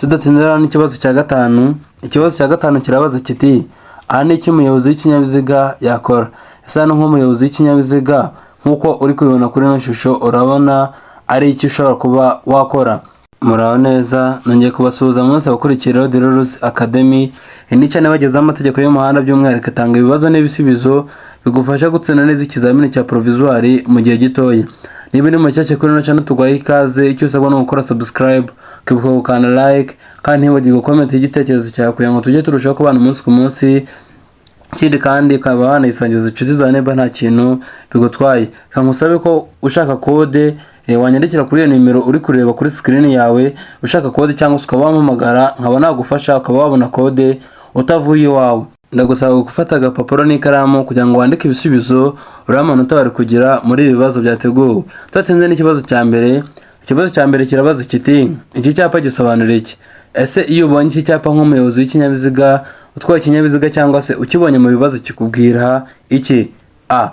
Tudatinze rero n'ikibazo cya gatanu. Ikibazo cya gatanu kirabaza kiti: aha ni icyo umuyobozi w'ikinyabiziga yakora. Ese hano nk'umuyobozi w'ikinyabiziga, nk'uko uri kubibona kuri ino shusho, urabona ari icyo ushobora kuba wakora? Muraho neza, nongeye kubasuhuza mwese abakurikiye Road Rules Academy. Iyi ni channel ibagezaho amategeko y'umuhanda, by'umwihariko itanga ibibazo n'ibisubizo bigufasha gutsinda neza ikizamini cya provisoire mu gihe gitoya. Niba uri mushyashya kuri ino channel, tuguhaye ikaze. Icyo usabwa ni ugukora subscribe, ukibuka gukanda like, kandi ntiwibagirwe comment y'igitekerezo cyawe kugira ngo tujye turushaho kubana umunsi ku munsi. Ikindi kandi ukaba wanayisangiza inshuti zawe niba nta kintu bigutwaye. Reka ngusabe ko ushaka code wanyandikira kuri iyo nimero uri kureba kuri screen yawe ushaka code, cyangwa se ukaba wampamagara nkaba nagufasha ukaba wabona code utavuye iwawe. Ndagusaba gufata agapapuro n'ikaramu kugira ngo wandike ibisubizo, urebe amanota bari kugira muri ibi bibazo byateguwe. Tudatinze n'ikibazo cya mbere. Ikibazo cya mbere kirabaza kiti: iki cyapa gisobanura iki? Ese iyo ubonye iki cyapa nk'umuyobozi w'ikinyabiziga utwaye ikinyabiziga, cyangwa se ukibonye mu bibazo, kikubwira iki? A,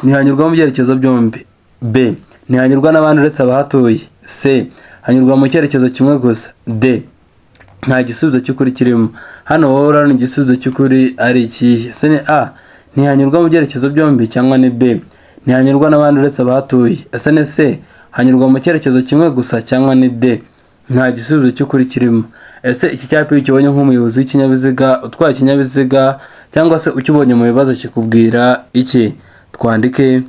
ntihanyurwa mu byerekezo byombi. B, ntihanyurwa n'abandi uretse abahatuye. C, hanyurwa mu cyerekezo kimwe gusa. D, nta gisubizo cy'ukuri kirimo. Hano wowe urabona igisubizo cy'ukuri ari ikihe? Ese ni A, ntihanyurwa mu byerekezo byombi, cyangwa ni B, ntihanyurwa n'abandi uretse abahatuye? Ese ni C, hanyurwa mu cyerekezo kimwe gusa, cyangwa ni D, nta gisubizo cy'ukuri kirimo? Ese iki cyapa iyo ukibonye nk'umuyobozi w'ikinyabiziga utwaye ikinyabiziga, cyangwa se ukibonye mu bibazo, kikubwira iki? Twandike.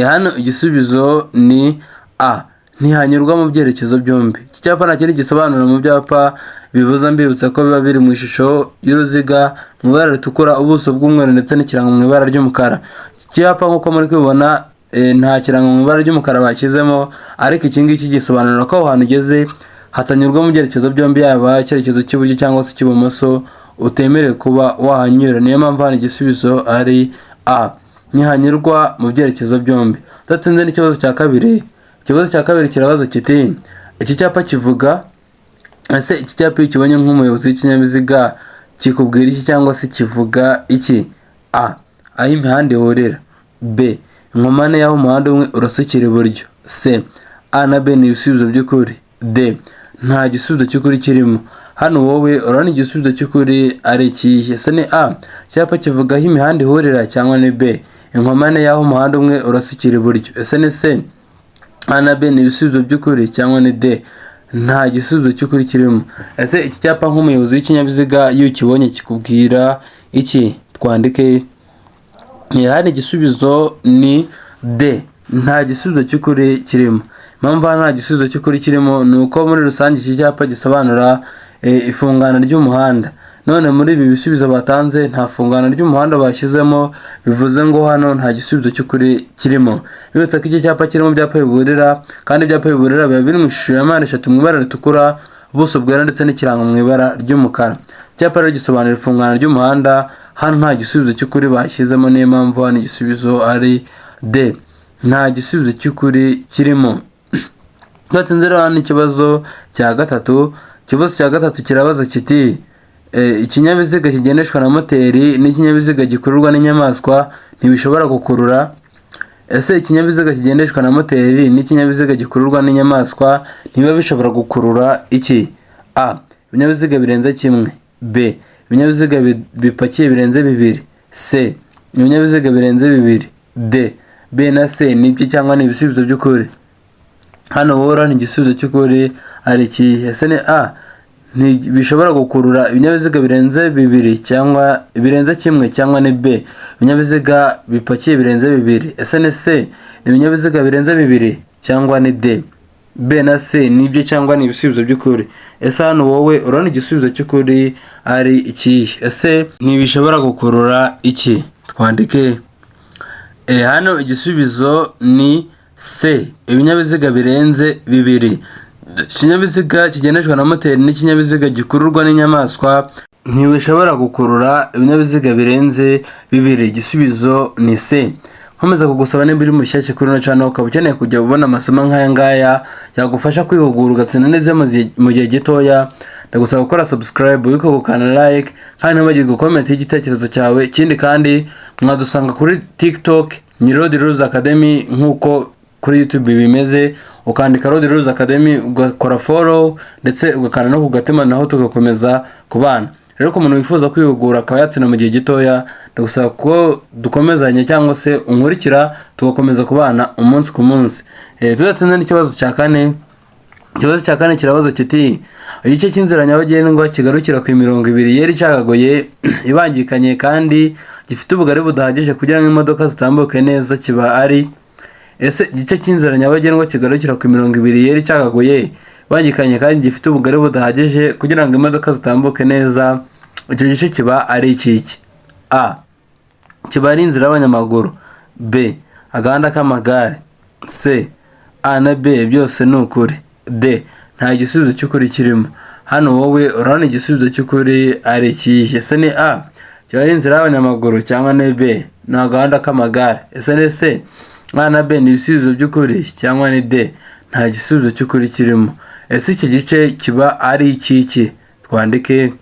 Hano igisubizo ni A, ntihanyurwa mu byerekezo byombi. Iki cyapa nta kindi gisobanura mu byapa bibuza. Mbibutsa ko biba biri mu ishusho y'uruziga mu ibara ritukura, ubuso bw'umweru ndetse n'ikirango mu ibara ry'umukara. Iki cyapa nk'uko muri kubibona, nta kirango mu ibara ry'umukara bashyizemo, ariko iki ngiki gisobanura ko aho hantu ugeze hatanyurwa mu byerekezo byombi, yaba icyerekezo cy'iburyo cyangwa se icy'ibumoso, utemerewe kuba wahanyura. Niyo mpamvu hano igisubizo ari A, ntihanyurwa mu byerekezo byombi. Udatinze n'ikibazo cya kabiri. Ikibazo cya kabiri kirabaza kiti: iki cyapa kivuga. Ese iki cyapa iyo ukibonye nk'umuyobozi w'ikinyabiziga kikubwira iki, cyangwa se kivuga iki? A, aho imihanda ihurira. B, inkomane y'aho umuhanda umwe urasukira iburyo. C, A na B ni ibisubizo by'ukuri. D, nta gisubizo cy'ukuri kirimo. Hano wowe urabona igisubizo cy'ukuri ari ikihe? Ese ni A, icyapa kivuga aho imihanda ihurira, cyangwa ni B, inkomane y'aho umuhanda umwe urasukira iburyo? Ese ni C, A na B ni ibisubizo by'ukuri, cyangwa ni D, nta gisubizo cy'ukuri kirimo? Ese iki cyapa nk'umuyobozi w'ikinyabiziga iyo ukibonye kikubwira iki? Twandike. Hano igisubizo ni D, nta gisubizo cy'ukuri kirimo. Impamvu hano nta gisubizo cy'ukuri kirimo ni uko muri rusange iki cyapa gisobanura ifungana ry'umuhanda. None muri ibi bisubizo batanze nta fungana ry'umuhanda bashyizemo, bivuze ngo hano nta gisubizo cy'ukuri kirimo. Bibutsa ko iki cyapa kiri mu byapa biburira, kandi ibyapa biburira biba biri mu ishusho ya mpande eshatu mu ibara ritukura, ubuso bwera ndetse n'ikirango mu ibara ry'umukara. Icyapa rero gisobanura ifungana ry'umuhanda. Hano nta gisubizo cy'ukuri bashyizemo, niyo mpamvu hano igisubizo ari D, nta gisubizo cy'ukuri kirimo. Tudatinze rero hano ikibazo cya gatatu. Ikibazo cya gatatu kirabaza kiti: ikinyabiziga kigendeshwa na moteri n'ikinyabiziga gikururwa n'inyamaswa ntibishobora gukurura. Ese ikinyabiziga kigendeshwa na moteri n'ikinyabiziga gikururwa n'inyamaswa ntibiba bishobora gukurura iki? A, ibinyabiziga birenze kimwe. B, ibinyabiziga bipakiye birenze bibiri. C, ibinyabiziga birenze bibiri. D, B na C nibyo cyangwa ni ibisubizo by'ukuri. Hano wowe urabona igisubizo cy'ukuri ari ikihe? Ese ni A, ntibishobora gukurura ibinyabiziga birenze bibiri cyangwa birenze kimwe, cyangwa ni B, ibinyabiziga bipakiye birenze bibiri? Ese ni C, ni ibinyabiziga birenze bibiri, cyangwa ni D, B na C nibyo cyangwa ni ibisubizo by'ukuri? Ese hano wowe urabona igisubizo cy'ukuri ari ikihe? Ese ntibishobora gukurura iki? Twandike. Hano igisubizo ni C, ibinyabiziga birenze bibiri. Ikinyabiziga kigendeshwa na moteri n'ikinyabiziga gikururwa n'inyamaswa ntibishobora gukurura ibinyabiziga birenze bibiri. Igisubizo ni C. Nkomeza kugusaba, nimba uri mushyashya kuri ino channel ukaba ukeneye kujya ubona amasomo nk'aya ngaya yagufasha kwihugura ugatsinda neza mu gihe gitoya, ndagusaba gukora subscribe, wibuke gukanda like, kandi ntiwibagirwe comment y'igitekerezo cyawe. Ikindi kandi mwadusanga kuri TikTok ni Road Rules Academy nk'uko kuri kuri YouTube bimeze, ukandika Road Rules Academy, ugakora follow ndetse ugakanda no ku gatima, naho tugakomeza kubana. Rero ku muntu wifuza kwihugura akaba yatsinda mu gihe gitoya, ndagusaba ko dukomezanya cyangwa se unkurikira tugakomeza kubana umunsi ku munsi. Tudatinze n'ikibazo cya kane. Ikibazo cya kane kirabaza kiti: igice cy'inzira nyabagendwa kigarukira ku mirongo ibiri yera icagaguye ibangikanye kandi gifite ubugari budahagije kugira ngo imodoka zitambuke neza kiba ari. Ese igice cy'inzira nyabagendwa kigarukira ku mirongo ibiri yera icagaguye ibangikanye kandi gifite ubugari budahagije kugira ngo imodoka zitambuke neza, icyo gice kiba ari ikiki? A, kiba ari inzira y'abanyamaguru. B, agahanda k'amagare. C, A na B byose ni ukuri. D, nta gisubizo cy'ukuri kirimo. Hano wowe urabona igisubizo cy'ukuri ari ikihe? Ese ni A, kiba ari inzira y'abanyamaguru, cyangwa ni B, ni agahanda k'amagare? Ese ni C, A na B ni ibisubizo by'ukuri, cyangwa ni D, nta gisubizo cy'ukuri kirimo? Ese iki gice kiba ari ikiki? Twandike.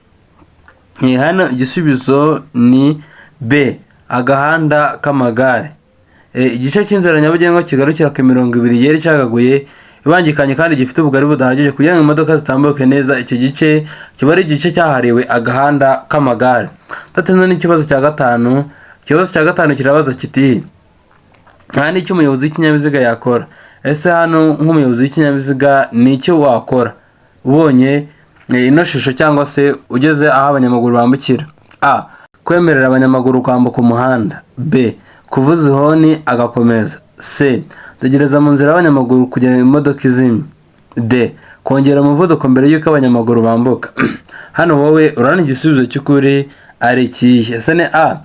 Hano igisubizo ni B, agahanda k'amagare. Igice cy'inzira nyabagendwa kigarukira ku mirongo ibiri yera icagaguye ibangikanye kandi gifite ubugari budahagije kugira ngo imodoka zitambuke neza, icyo gice kiba ari igice cyahariwe agahanda k'amagare. Tudatinze n'ikibazo cya gatanu. Ikibazo cya gatanu kirabaza kiti: nta n'icyo umuyobozi w'ikinyabiziga yakora. Ese hano nk'umuyobozi w'ikinyabiziga ni icyo wakora ubonye ino shusho cyangwa se ugeze aho abanyamaguru bambukira? A, kwemerera abanyamaguru kwambuka umuhanda. B, kuvuza ihoni agakomeza. C, tegereza mu nzira y'abanyamaguru kugira ngo imodoka izimye. D, kongera umuvuduko mbere y'uko abanyamaguru bambuka. Hano wowe urabona igisubizo cy'ukuri ari ikihe? Ese ni A,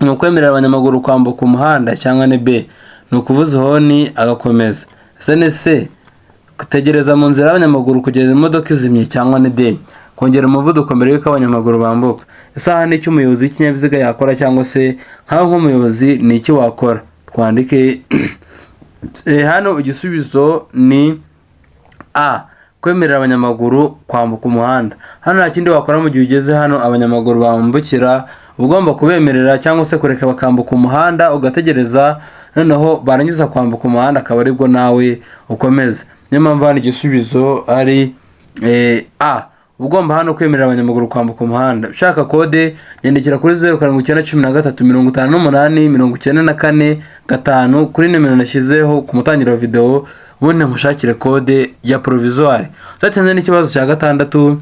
ni ukwemerera abanyamaguru kwambuka umuhanda, cyangwa ni B, ni ukuvuza ihoni agakomeza? Ese ni C, gutegereza mu nzira y'abanyamaguru kugeza imodoka izimye, cyangwa ni D, kongera umuvuduko mbere y'uko abanyamaguru bambuka? Isaha ni icyo umuyobozi w'ikinyabiziga yakora, cyangwa se nkaho nk'umuyobozi ni iki wakora? Twandike. Hano igisubizo ni A, kwemerera abanyamaguru kwambuka umuhanda. Hano nta kindi wakora mu gihe ugeze hano abanyamaguru bambukira, uba ugomba kubemerera cyangwa se kureka bakambuka umuhanda, ugategereza, noneho barangiza kwambuka umuhanda akaba aribwo nawe ukomeza. Niyo mpamvu hano igisubizo ari A, uba ugomba hano kwemerera abanyamaguru kwambuka umuhanda. Ushaka kode, nyandikira kuri 0791358945, kuri nimero nashyizeho ku mutangiro wa videwo, ubundi nkushakire kode ya provisoire. Tudatinze n'ikibazo cya gatandatu.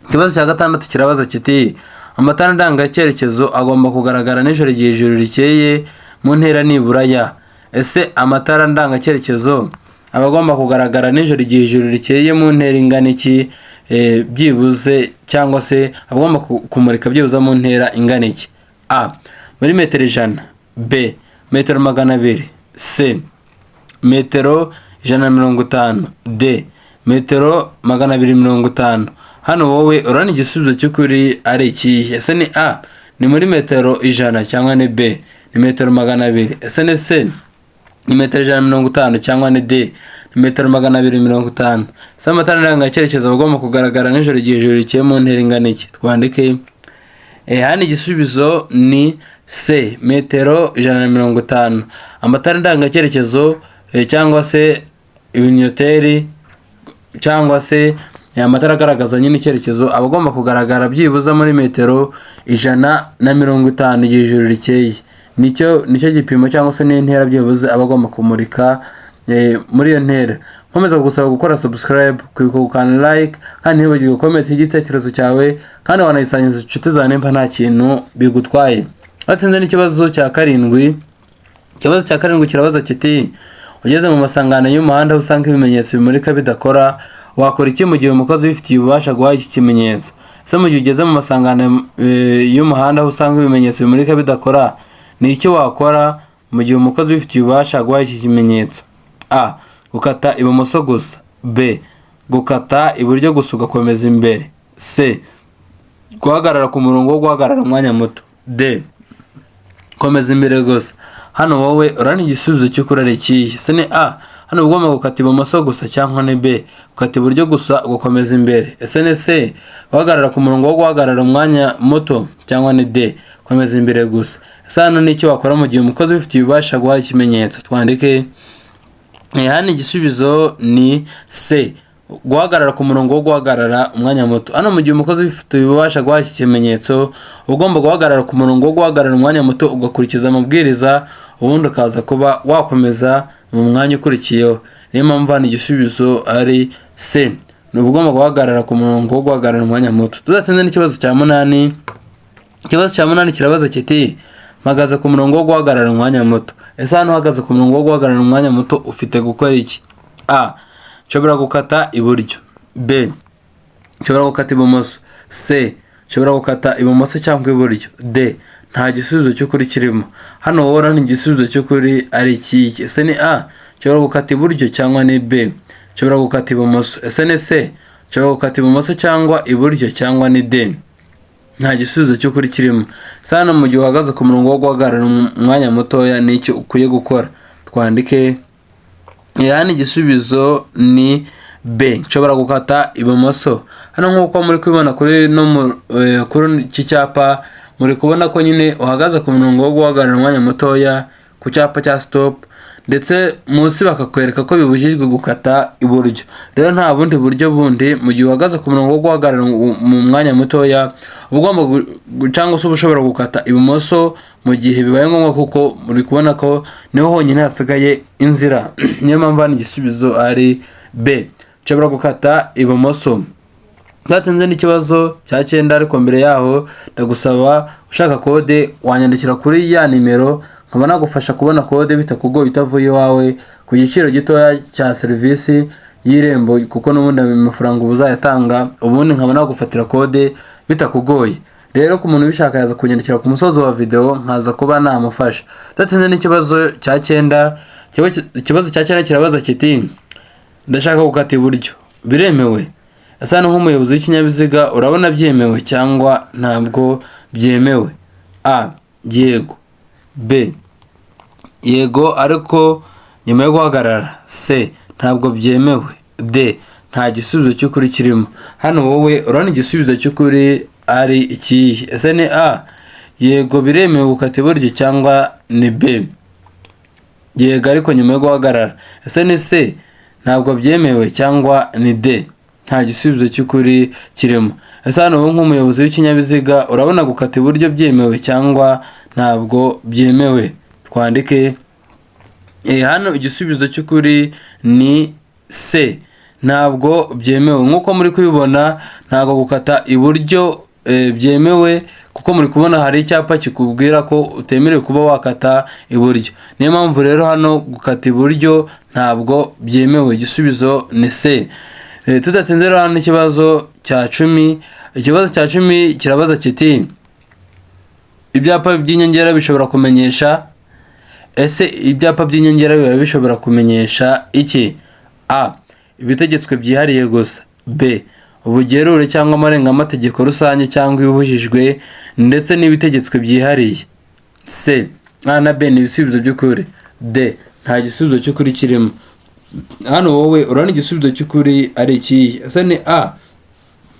Ikibazo cya gatandatu kirabaza kiti: amatara ndangacyerekezo agomba kugaragara nijoro igihe ijoro rikeye mu ntera nibura ya. Ese amatara ndangacyerekezo aba agomba kugaragara nijoro igihe ijoro rikeye mu ntera ingana iki byibuze, cyangwa se agomba kumurika byibuze mu ntera ingana iki? A, muri metero 100. B, metero 200. C, metero 150. D, metero 250. Hano wowe urabona igisubizo cy'ukuri ari ikihe? Ese ni A, ni muri metero 100, cyangwa ni B, ni metero 200? Ese ni C, ni metero 150, cyangwa ni D, ni metero 250? Ese amatara ndangacyerekezo aba agomba kugaragara nijoro igihe ijoro rikeye mu ntera ingana iki? Twandike. Hano igisubizo ni C, metero 150. Amatara ndangacyerekezo cyangwa se ibinyoteri cyangwa se amatara agaragaza nyine icyerekezo aba agomba kugaragara byibuze muri metero 150 igihe ijoro rikeye. Nicyo gipimo cyangwa se n'intera byibuze aba agomba kumurika muri iyo ntera. Nkomeza kugusaba gukora subscribe, kwibuka gukanda like, kandi ntibagirwe comment y'igitekerezo cyawe, kandi wanayisangiza inshuti zawe nimba nta kintu bigutwaye. Batsinze n'ikibazo cya karindwi. Ikibazo cya karindwi kirabaza kiti: ugeze mu masangano y'umuhanda aho usanga ibimenyetso bimurika bidakora, wakora iki mu gihe umukozi ubifitiye ububasha guha iki kimenyetso? Ese mu gihe ugeze mu masangano y'umuhanda aho usanga ibimenyetso bimurika bidakora, ni icyo wakora mu gihe umukozi ubifitiye ububasha guha iki kimenyetso? A, gukata ibumoso gusa. B, gukata iburyo gusa ugakomeza imbere. C, guhagarara ku murongo wo guhagarara umwanya muto. D, komeza imbere gusa. Hano wowe urabona igisubizo cy'ukuri ari ikihe? Se ni A, hano uba ugomba gukata ibumoso gusa, cyangwa ni B, gukata iburyo gusa ugakomeza imbere? Ese ni C, guhagarara ku murongo wo guhagarara umwanya muto, cyangwa ni D, komeza imbere gusa? Ese hano ni icyo wakora mu gihe umukozi ubifitiye ububasha guha ikimenyetso? Twandike. Hano igisubizo ni C, guhagarara ku murongo wo guhagarara umwanya muto. Hano mu gihe umukozi ubifitiye ububasha guha iki kimenyetso, uba ugomba guhagarara ku murongo wo guhagarara umwanya muto, ugakurikiza amabwiriza, ubundi ukaza kuba wakomeza mu mwanya ukurikiyeho. Niyo mpamvu hano igisubizo ari C, ni ugomba guhagarara ku murongo wo guhagarara umwanya muto. Tudatsinze n'ikibazo cya munani. Ikibazo cya munani kirabaza kiti: "Mpagaze ku murongo wo guhagarara umwanya muto. Ese hano uhagaze ku murongo wo guhagarara umwanya muto ufite gukora iki?" A, nshobora gukata iburyo. B, nshobora gukata ibumoso. C, nshobora gukata ibumoso cyangwa iburyo. D, nta gisubizo cy'ukuri kirimo. Hano wowe urabona igisubizo cy'ukuri ari ikihe? Ese ni A, nshobora gukata iburyo, cyangwa ni B, nshobora gukata ibumoso? Ese ni C, nshobora gukata ibumoso cyangwa iburyo, cyangwa ni D, nta gisubizo cy'ukuri kirimo? Ese hano mu gihe uhagaze ku murongo wo guhagarara umwanya mutoya, ni icyo ukwiye gukora? Twandike. Hano igisubizo ni B, nshobora gukata ibumoso. Hano nk'uko muri kubibona kuri no kuri iki cyapa, muri kubona ko nyine uhagaze ku murongo wo guhagarara umwanya mutoya ku cyapa cya stop, ndetse munsi bakakwereka ko bibujijwe gukata iburyo. Rero nta bundi buryo bundi, mu gihe uhagaze ku murongo wo guhagarara mu mwanya mutoya, uba ugomba cyangwa se uba ushobora gukata ibumoso mu gihe bibaye ngombwa, kuko muri kubona ko niho honyine hasigaye inzira. Niyo mpamvu hano igisubizo ari B, nshobora gukata ibumoso. Twatinze n'ikibazo cya cyenda, ariko mbere yaho ndagusaba, ushaka kode wanyandikira kuri ya nimero, nkaba nagufasha kubona kode bitakugoye, utavuye iwawe, ku giciro gitoya cya serivisi y'Irembo, kuko n'ubundi ayo mafaranga uba uzayatanga, ubundi nkaba nagufatira kode bitakugoye. Rero ku muntu ubishaka yaza kunyandikira ku musozo wa video, nkaza kuba namufasha. Tudatinze n'ikibazo cya cyenda. Ikibazo cya cyenda kirabaza kiti: "Ndashaka gukata iburyo, biremewe?" Ese hano nk'umuyobozi w'ikinyabiziga urabona byemewe cyangwa ntabwo byemewe? A, yego. B, yego ariko nyuma yo guhagarara. C, ntabwo byemewe. D, nta gisubizo cy'ukuri kirimo. Hano wowe urabona igisubizo cy'ukuri ari ikihe? Ese ni A, yego biremewe gukata iburyo, cyangwa ni B, yego ariko nyuma yo guhagarara? Ese ni C, ntabwo byemewe, cyangwa ni D, nta gisubizo cy'ukuri kirimo? Ese hano wowe nk'umuyobozi w'ikinyabiziga urabona gukata iburyo byemewe cyangwa ntabwo byemewe? Twandike. Hano igisubizo cy'ukuri ni C, ntabwo byemewe. Nk'uko muri kubibona, ntabwo gukata iburyo byemewe, kuko muri kubona hari icyapa kikubwira ko utemerewe kuba wakata iburyo. Niyo mpamvu rero hano gukata iburyo ntabwo byemewe, igisubizo ni C. Tudatinze rero, hano ikibazo cya 10. Ikibazo cya 10 kirabaza kiti: "Ibyapa by'inyongera bishobora kumenyesha." Ese ibyapa by'inyongera biba bishobora kumenyesha iki? A, ibitegetswe byihariye gusa. B, ubugerure cyangwa amarengategeko rusange cyangwa ibibujijwe ndetse n'ibitegetswe byihariye. C, A na B ni ibisubizo by'ukuri. D, nta gisubizo cy'ukuri kirimo. Hano wowe urabona igisubizo cy'ukuri ari ikihe? Ese ni A,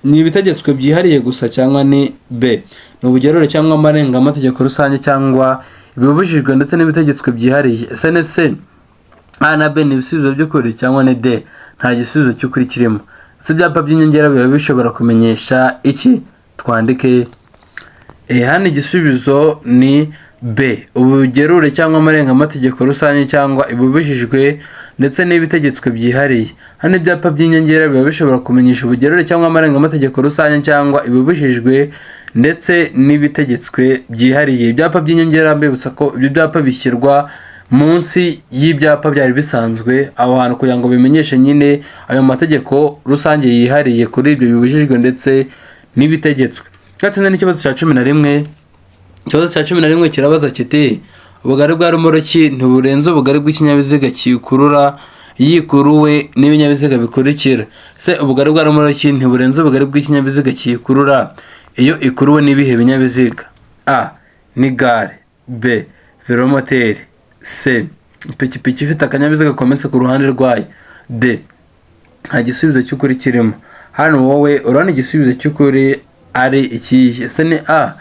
ni ibitegetswe byihariye gusa, cyangwa ni B, ni ubugerure cyangwa amarengategeko rusange cyangwa ibibujijwe ndetse n'ibitegetswe byihariye? Ese ni C, A na B ni ibisubizo by'ukuri, cyangwa ni D, nta gisubizo cy'ukuri kirimo? Ese ibyapa by'inyongera biba bishobora kumenyesha iki? Twandike. Hano igisubizo ni B, ubugerure cyangwa amarengategeko rusange cyangwa ibibujijwe ndetse n'ibitegetswe byihariye. Hano ibyapa by'inyongera biba bishobora kumenyesha ubugerure cyangwa amarengategeko rusange cyangwa ibibujijwe ndetse n'ibitegetswe byihariye. Ibyapa by'inyongera, mbibutsa ko ibyo byapa bishyirwa munsi y'ibyapa byari bisanzwe aho hantu, kugira ngo bimenyeshe nyine ayo mategeko rusange yihariye kuri ibyo bibujijwe ndetse n'ibitegetswe. Gatsinze n'ikibazo cya 11. Ikibazo cya 11 kirabaza kiti: "Ubugari bwa rumoroki ntiburenze ubugari bw'ikinyabiziga kikurura yikuruwe n'ibinyabiziga bikurikira." Se ubugari bwa rumoroki ntiburenze ubugari bw'ikinyabiziga kiyikurura iyo ikuruwe n'ibihe binyabiziga? A, ni gare. B, velomoteri. C, ipikipiki ifite akanyabiziga kometse ku ruhande rwayo. D, nta gisubizo cy'ukuri kirimo. Hano wowe urabona igisubizo cy'ukuri ari ikihe? Ese ni A,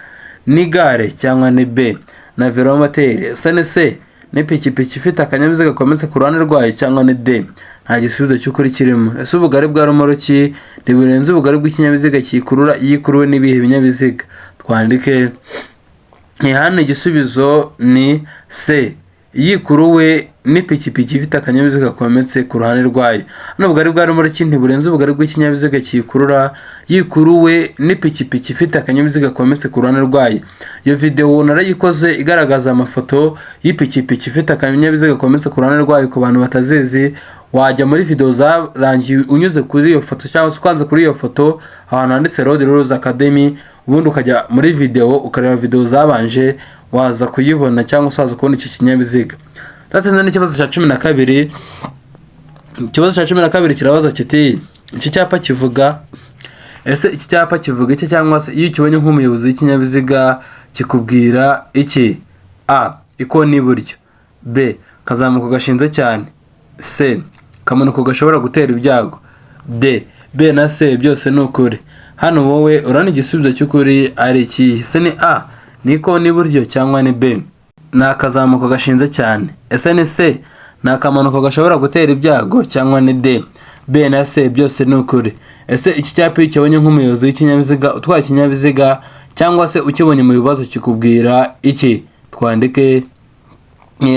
ni gare, cyangwa ni B, na velomoteri? Ese ni C, n'ipikipiki ifite akanyabiziga kometse ku ruhande rwayo, cyangwa ni D? Nta gisubizo cy'ukuri kirimo. Ese ubugari bwa romoroki ntiburenze ubugari bw'ikinyabiziga kiyikurura iyo ikuruwe n'ibihe binyabiziga? Twandike. Hano igisubizo ni C, iyo ikuruwe n'ipikipiki ifite akanyabiziga kometse ku ruhande rwayo. Hano ubugari bwa romoroki ntiburenze ubugari bw'ikinyabiziga kiyikurura iyo ikuruwe n'ipikipiki ifite akanyabiziga kometse ku ruhande rwayo. Iyo videwo narayikoze igaragaza amafoto y'ipikipiki ifite akanyabiziga kometse ku ruhande rwayo. Ku bantu batazizi, wajya muri videwo zarangiye unyuze kuri iyo foto cyangwa se ukanze kuri iyo foto ahantu handitse Road Rules Academy, ubundi ukajya muri videwo ukareba videwo zabanje, waza kuyibona cyangwa se waza kubona iki kinyabiziga. Tudatinze n'ikibazo cya 12. Ikibazo cya 12 kirabaza kiti: iki cyapa kivuga, ese iki cyapa kivuga iki, cyangwa se iyo ukibonye nk'umuyobozi w'ikinyabiziga kikubwira iki? A, ikoni iburyo. B, kazamuko gashinze cyane. C, kamanuko gashobora gutera ibyago. D, B na C byose ni ukuri. Hano wowe urabona igisubizo cy'ukuri ari ikihe? Se ni A, ni ikoni iburyo, cyangwa ni B, ni akazamuko gashinze cyane? Ese ni C, ni akamanuko gashobora gutera ibyago, cyangwa ni D, B na C byose ni ukuri? Ese iki cyapa iyo ukibonye nk'umuyobozi w'ikinyabiziga utwaye ikinyabiziga cyangwa se ukibonye mu bibazo kikubwira iki? Twandike.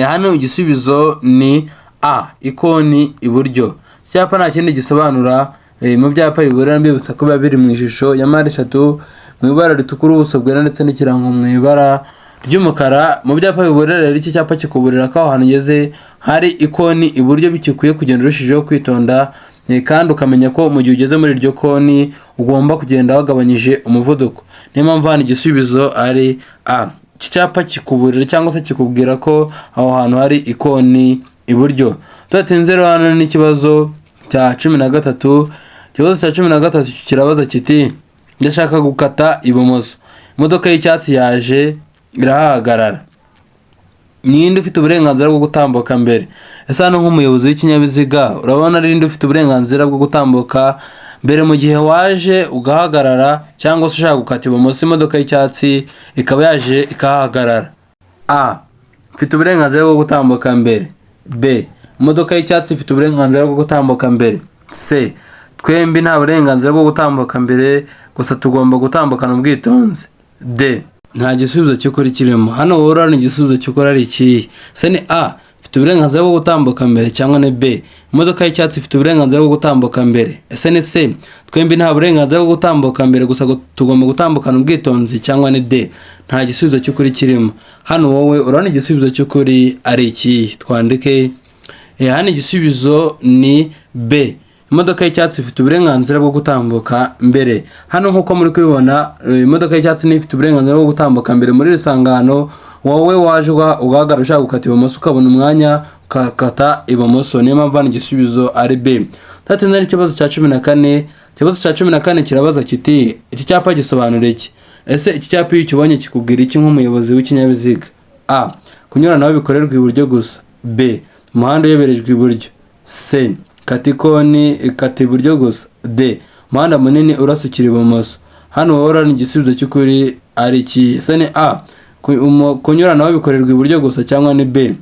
Hano igisubizo ni A, ikoni iburyo. Icyapa nta kindi gisobanura mu byapa biburira, mbibutsa ko biba biri mu ishusho ya mpande eshatu mu ibara ritukura, ubuso bwera ndetse n'ikirango mu ibara ry'umukara. Mu byapa biburira rero, iki cyapa kikuburira ko aho hantu ugeze hari ikoni iburyo, bikikwiye kugenda urushijeho kwitonda, kandi ukamenya ko mu gihe ugeze muri iryo koni ugomba kugenda wagabanyije umuvuduko. Niyo mpamvu hano igisubizo ari A. Iki cyapa kikuburira cyangwa se kikubwira ko aho hantu hari ikoni iburyo. Tudatinze rero, hano n'ikibazo cya 13. Ikibazo cya 13 kirabaza kiti: ndashaka gukata ibumoso, imodoka y'icyatsi yaje irahagarara, ninde ufite uburenganzira bwo gutambuka mbere? Ese hano nk'umuyobozi w'ikinyabiziga urabona ari nde ufite uburenganzira bwo gutambuka mbere mu gihe waje ugahagarara cyangwa se ushaka gukata ibumoso, imodoka y'icyatsi ikaba yaje ikahagarara? A, mfite uburenganzira bwo gutambuka mbere. B, imodoka y'icyatsi ifite uburenganzira bwo gutambuka mbere. C, twembi nta burenganzira bwo gutambuka mbere, gusa tugomba gutambukana ubwitonzi. D, nta gisubizo cy'ukuri kirimo. Hano wowe urabona igisubizo cy'ukuri ari ikihe? Se ni A, mfite uburenganzira bwo gutambuka mbere, cyangwa ni B, imodoka y'icyatsi ifite uburenganzira bwo gutambuka mbere? Ese ni C, twembi nta burenganzira bwo gutambuka mbere, gusa tugomba gutambukana ubwitonzi, cyangwa ni D, nta gisubizo cy'ukuri kirimo? Hano wowe urabona igisubizo cy'ukuri ari ikihe? Twandike. Hano igisubizo ni B, imodoka y'icyatsi ifite uburenganzira bwo gutambuka mbere. Hano nk'uko muri kubibona, imodoka y'icyatsi niyo ifite uburenganzira bwo gutambuka mbere muri iri sangano. Wowe waje ugahagarara ushaka gukata ibumoso, ukabona umwanya ukakata ibumoso. Niyo mpamvu hano igisubizo ari B. Tudatinze n'ikibazo cya 14. Ikibazo cya 14 kirabaza kiti: iki cyapa gisobanura iki? Ese iki cyapa iyo ukibonye kikubwira iki nk'umuyobozi w'ikinyabiziga? A, kunyuranaho bikorerwa iburyo gusa. B, umuhanda uyoberejwe iburyo. C, kata ikoni, kata iburyo gusa. D, umuhanda munini urasukira ibumoso. Hano wowe urabona igisubizo cy'ukuri ari iki? Ese ni A, kunyuranaho bikorerwa iburyo gusa, cyangwa ni B,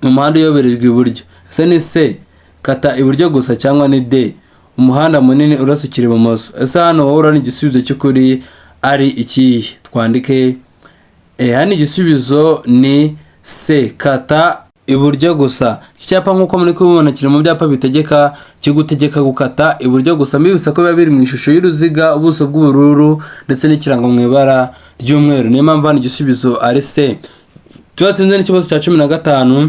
umuhanda uyoberejwe iburyo? Ese ni C, kata iburyo gusa, cyangwa ni D, umuhanda munini urasukira ibumoso? Ese hano wowe urabona igisubizo cy'ukuri ari ikihe? Twandike. Hano igisubizo ni C, kata iburyo gusa. Iki cyapa nk'uko muri kubibona kiri mu byapa bitegeka, kigutegeka gukata iburyo gusa. Mbibutsa ko biba biri mu ishusho y'uruziga, ubuso bw'ubururu ndetse n'ikirango mu ibara ry'umweru. Niyo mpamvu hano igisubizo ari C. Tudatinze n'ikibazo cya 15.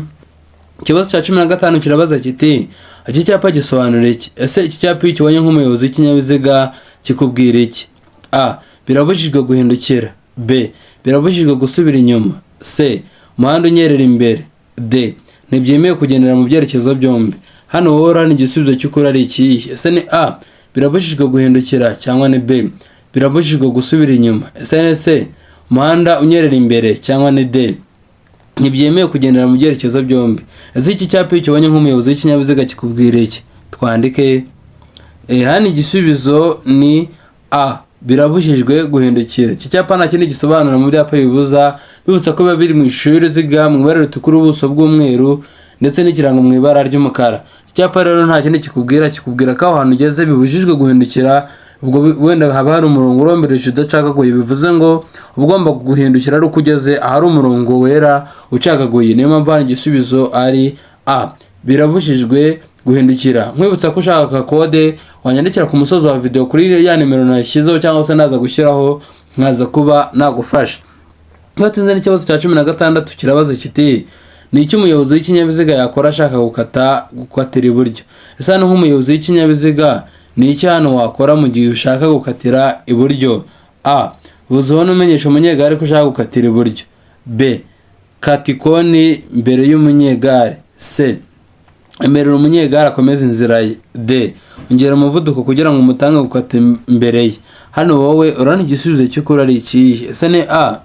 Ikibazo cya 15 kirabaza kiti: iki cyapa gisobanura iki? Ese iki cyapa iyo ukibonye nk'umuyobozi w'ikinyabiziga kikubwira iki? A, birabujijwe guhindukira. B, birabujijwe gusubira inyuma. C, umuhanda unyerera imbere. D, ntibyemewe kugendera mu byerekezo byombi. Hano wowe urabona igisubizo cy'ukuri ari ikihe? Ese ni A, birabujijwe guhindukira, cyangwa ni B, birabujijwe gusubira inyuma? Ese ni C, umuhanda unyerera imbere, cyangwa ni D, ntibyemewe kugendera mu byerekezo byombi? Ese iki cyapa iyo ukibonye nk'umuyobozi w'ikinyabiziga kikubwira iki? Twandike. Hano igisubizo ni A, birabujijwe guhindukira. Iki cyapa nta kindi gisobanura mu byapa bibuza. Bibutsa ko biba biri mu ishusho y'uruziga, mu ibara ritukura, ubuso bw'umweru ndetse n'ikirango mu ibara ry'umukara. Iki cyapa rero nta kindi kikubwira, kikubwira ko aho hantu ugeze bibujijwe guhindukira. Ubwo wenda haba hari umurongo urombereje udacagaguye, bivuze ngo uba ugomba guhindukira ari uko ugeze ahari umurongo wera ucagaguye. Niyo mpamvu hano igisubizo ari A, birabujijwe guhindukira. Nkwibutsa ko ushaka kode wanyandikira ku musozi wa video kuri ya nimero nashyizeho, cyangwa se naza gushyiraho nkaza kuba nagufasha. Iyo tuzi n'ikibazo cya 16 kirabaza kiti: ni iki umuyobozi w'ikinyabiziga yakora ashaka gukatira iburyo? Ese hano nk'umuyobozi w'ikinyabiziga ni iki hano wakora mu gihe ushaka gukatira iburyo? A, vuza ubona umenyesha umunyegare ko ushaka gukatira iburyo. B, kata ikoni mbere y'umunyegare. C, emerera umunyegare akomeze inzira ye. D, ongera umuvuduko kugira ngo umutange gukata imbere ye. Hano wowe urabona igisubizo cy'ukuri ari ikihe? Ese ni A,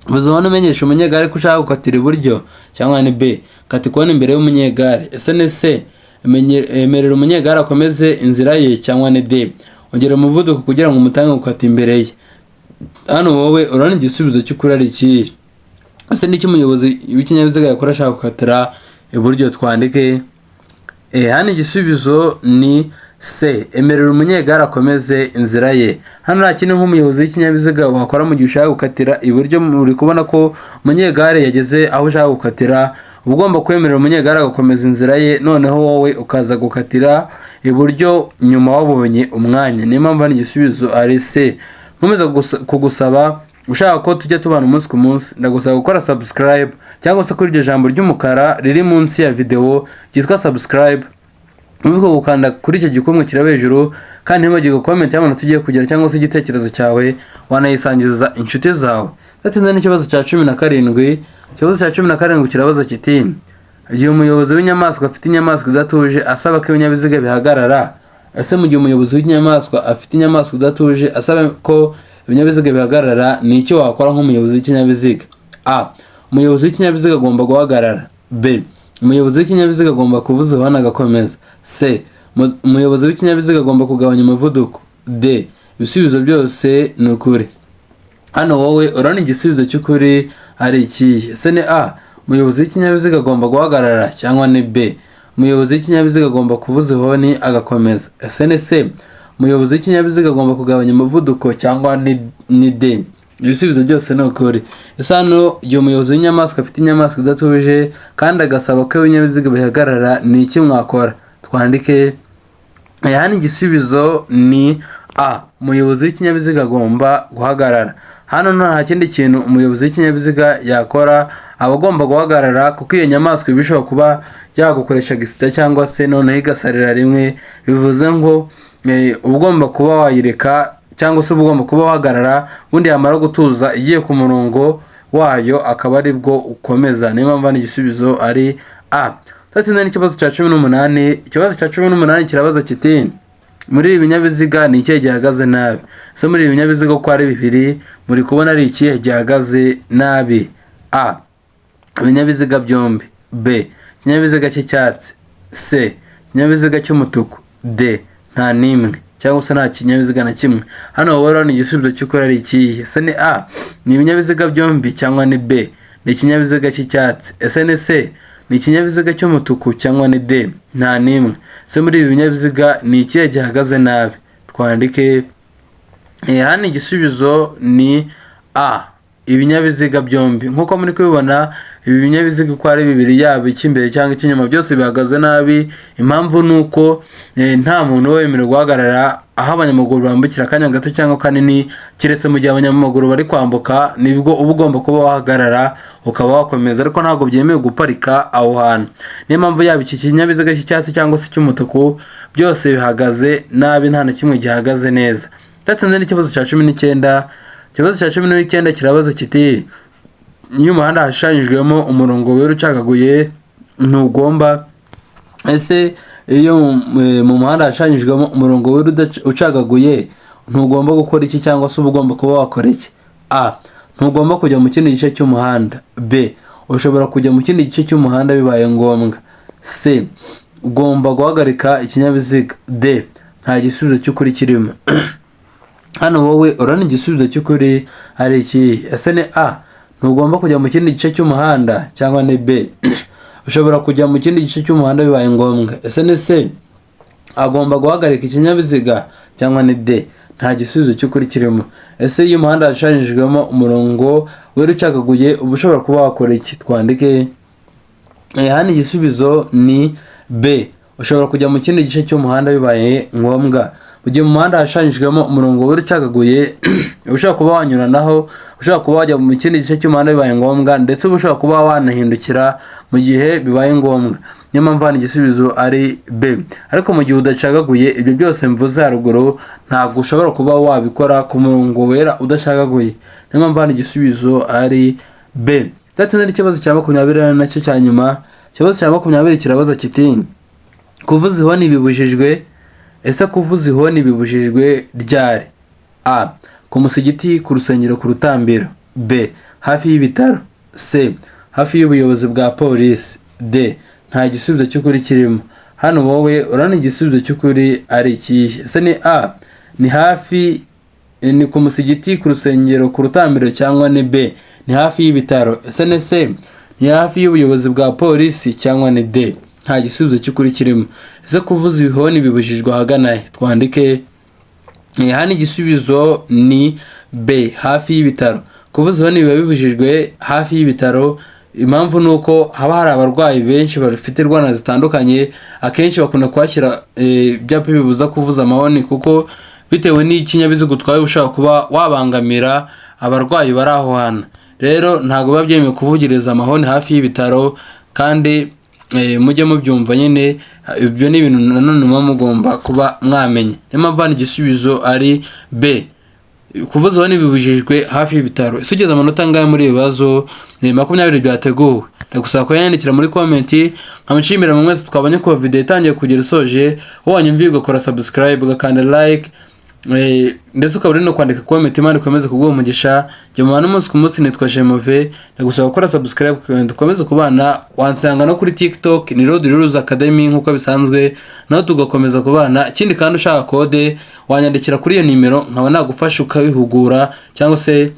vuza ubona umenyesha umunyegare ko ushaka gukatira iburyo, cyangwa ni B, kata ikoni imbere y'umunyegare? Ese ni C, emerera umunyegare akomeze inzira ye, cyangwa ni D, ongera umuvuduko kugira ngo umutange gukata imbere ye? Hano wowe urabona igisubizo cy'ukuri ari ikihe? Ese n'icyo umuyobozi w'ikinyabiziga yakora ashaka gukatira iburyo? Twandike. Hano igisubizo ni C, emerera umunyegare akomeze inzira ye. Hano nta kindi nk'umuyobozi w'ikinyabiziga wakora mu gihe ushaka gukatira iburyo. Uri kubona ko umunyegare yageze aho ushaka gukatira, uba ugomba kwemerera umunyegare agakomeza inzira ye, noneho wowe ukaza gukatira iburyo nyuma wabonye umwanya. Niyo mpamvu hano igisubizo ari C. Nkomeza kugusaba, ushaka ko tujya tubana umunsi ku munsi, ndagusaba gukora subscribe, cyangwa se kuri iryo jambo ry'umukara riri munsi ya videwo ryitwa subscribe, wibuke gukanda kuri icyo gikumwe kiraba hejuru, kandi ntiwibagirwe comment y'amanota ugiye kugira cyangwa se igitekerezo cyawe, wanayisangiza inshuti zawe. Tudatinze n'ikibazo cya 17. Ikibazo cya 17 kirabaza kiti: igihe umuyobozi w'inyamaswa afite inyamaswa idatuje asaba ko ibinyabiziga bihagarara. Ese mu gihe umuyobozi w'inyamaswa afite inyamaswa idatuje asaba ko ibinyabiziga bihagarara, ni iki wakora nk'umuyobozi w'ikinyabiziga? A, umuyobozi w'ikinyabiziga agomba guhagarara. B, umuyobozi w'ikinyabiziga agomba kuvuza ihoni agakomeza. C, umuyobozi w'ikinyabiziga agomba kugabanya umuvuduko. D, ibisubizo byose ni ukuri. Hano wowe urabona igisubizo cy'ukuri ari ikihe? Ese ni A, umuyobozi w'ikinyabiziga agomba guhagarara, cyangwa ni B, umuyobozi w'ikinyabiziga agomba kuvuza ihoni agakomeza? Ese ni C, umuyobozi w'ikinyabiziga agomba kugabanya umuvuduko, cyangwa ni D, ibisubizo byose ni ukuri? Ese hano igihe umuyobozi w'inyamaswa afite inyamaswa idatuje kandi agasaba ko ibinyabiziga bihagarara, ni iki mwakora? Twandike. Hano igisubizo ni A, umuyobozi w'ikinyabiziga agomba guhagarara. Hano nta kindi kintu umuyobozi w'ikinyabiziga yakora, aba agomba guhagarara, kuko iyo nyamaswa iba ishobora kuba yagukoresha accident cyangwa se noneho igasarira rimwe. Bivuze ngo uba ugomba kuba wayireka, cyangwa se uba ugomba kuba wahagarara, ubundi yamara gutuza igiye ku murongo wayo akaba aribwo ukomeza. Niyo mpamvu hano igisubizo ari A. Tudatsinze n'ikibazo cya 18. Ikibazo cya 18 kirabaza kiti: muri ibi binyabiziga ni ikihe gihagaze nabi? Ese muri ibi binyabiziga uko ari bibiri, muri kubona ari ikihe gihagaze nabi? A, ibinyabiziga byombi. B, ikinyabiziga cy'icyatsi. C, ikinyabiziga cy'umutuku. D, nta n'imwe, cyangwa se nta kinyabiziga na kimwe. Hano wowe urabona igisubizo cy'ukuri ari ikihe? Ese ni A, ni ibinyabiziga byombi, cyangwa ni B, ni ikinyabiziga cy'icyatsi? Ese ni C, ni ikinyabiziga cy'umutuku, cyangwa ni D, nta n'imwe? Ese muri ibi binyabiziga ni ikihe gihagaze nabi? Twandike. Hano igisubizo ni A, ibinyabiziga byombi. Nk'uko muri kubibona, ibi binyabiziga uko ari bibiri, yaba icy'imbere cyangwa icy'inyuma, byose bihagaze nabi. Impamvu ni uko nta muntu uba wemerewe guhagarara aho abanyamaguru bambukira akanya gato cyangwa kanini, keretse mu gihe abanyamaguru bari kwambuka, nibwo uba ugomba kuba wahagarara ukaba wakomeza, ariko ntabwo byemewe guparika aho hantu. Niyo mpamvu yaba iki kinyabiziga cy'icyatsi cyangwa se icy'umutuku, byose bihagaze nabi, nta na kimwe gihagaze neza. Tudatinze n'ikibazo cya 19. Ikibazo cya 19 kirabaza kiti: iyo umuhanda hashushanyijwemo umurongo wera ucagaguye ntugomba. Ese iyo mu muhanda hashushanyijwemo umurongo wera ucagaguye ntugomba gukora iki, cyangwa se uba ugomba kuba wakora iki? A, ntugomba kujya mu kindi gice cy'umuhanda. B, ushobora kujya mu kindi gice cy'umuhanda bibaye ngombwa. C, ugomba guhagarika ikinyabiziga. D, nta gisubizo cy'ukuri kirimo. Hano wowe urabona igisubizo cy'ukuri ari ikihe? Ese ni A, Ntugomba kujya mu kindi gice cy'umuhanda, cyangwa ni B, ushobora kujya mu kindi gice cy'umuhanda bibaye ngombwa? Ese ni C, agomba guhagarika ikinyabiziga, cyangwa ni D, nta gisubizo cy'ukuri kirimo? Ese iyo umuhanda washushanyijwemo umurongo wera ucagaguye, uba ushobora kuba wakora iki? Twandike. Hano igisubizo ni B, ushobora kujya mu kindi gice cy'umuhanda bibaye ngombwa. Mu gihe mu muhanda hashushanyijwemo umurongo wera ucagaguye, ushobora kuba wanyuranaho, ushobora kuba wajya mu kindi gice cy'umuhanda bibaye ngombwa, ndetse uba ushobora kuba wanahindukira mu gihe bibaye ngombwa. Niyo mpamvu hano igisubizo ari B. Ariko mu gihe udacagaguye, ibyo byose mvuze haruguru ntabwo ushobora kuba wabikora ku murongo wera udacagaguye. Niyo mpamvu hano igisubizo ari B. Ndetse n'ikibazo cya 20 nacyo cya nyuma. Ikibazo cya 20 kirabaza kiti: kuvuza ihoni bibujijwe. Ese kuvuza ihoni bibujijwe ryari? A, ku musigiti, ku rusengero, ku rutambiro. B, hafi y'ibitaro. C, hafi y'ubuyobozi bwa polisi. D, nta gisubizo cy'ukuri kirimo. Hano wowe urabona igisubizo cy'ukuri ari ikihe? Ese ni A, ni hafi, ni ku musigiti, ku rusengero, ku rutambiro, cyangwa ni B, ni hafi y'ibitaro? Ese ni C, ni hafi y'ubuyobozi bwa polisi, cyangwa ni D, nta gisubizo cy'ukuri kirimo? Ese kuvuza ibihoni bibujijwe ahagana he? Twandike. Hano igisubizo ni B, hafi y'ibitaro. Kuvuza ihoni biba bibujijwe hafi y'ibitaro. Impamvu ni uko haba hari abarwayi benshi bafite indwara zitandukanye. Akenshi bakunda kuhashyira ibyapa bibuza kuvuza amahoni, kuko bitewe n'ikinyabiziga utwaye ushobora kuba wabangamira abarwayi bari aho hantu. Rero ntabwo biba byemewe kuvugiriza amahoni hafi y'ibitaro. Kandi mujye mubyumva nyine, ibyo ni ibintu nanone muba mugomba kuba mwamenya. Niyo mpamvu hano igisubizo ari B, kuvuza ihoni bibujijwe hafi y'ibitaro. Ese ugeze amanota angahe muri ibi bibazo ni 20 byateguwe? Ndagusaba kuyandikira muri comment. Nkamushimira mu mwese twabonye kuva video itangiye kugera isoje. Wowe wanyumviye ugakora subscribe, ugakanda like, ndetse ukaba uri no kwandika comment, Imana ikomeze kuguha umugisha. Jya mubana umunsi ku munsi, nitwa Jemove. Ndagusaba gukora subscribe kugira ngo dukomeze kubana. Wansanga no kuri TikTok ni Road Rules Academy nk'uko bisanzwe, naho tugakomeza kubana. Ikindi kandi, ushaka code wanyandikira kuri iyo nimero, nkaba nagufasha ukabihugura, cyangwa se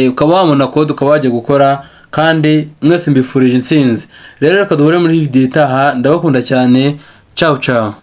ukaba wabona code ukaba wajya gukora. Kandi mwese mbifurije intsinzi. Rero reka duhure muri video itaha. Ndabakunda cyane. Ciao ciao.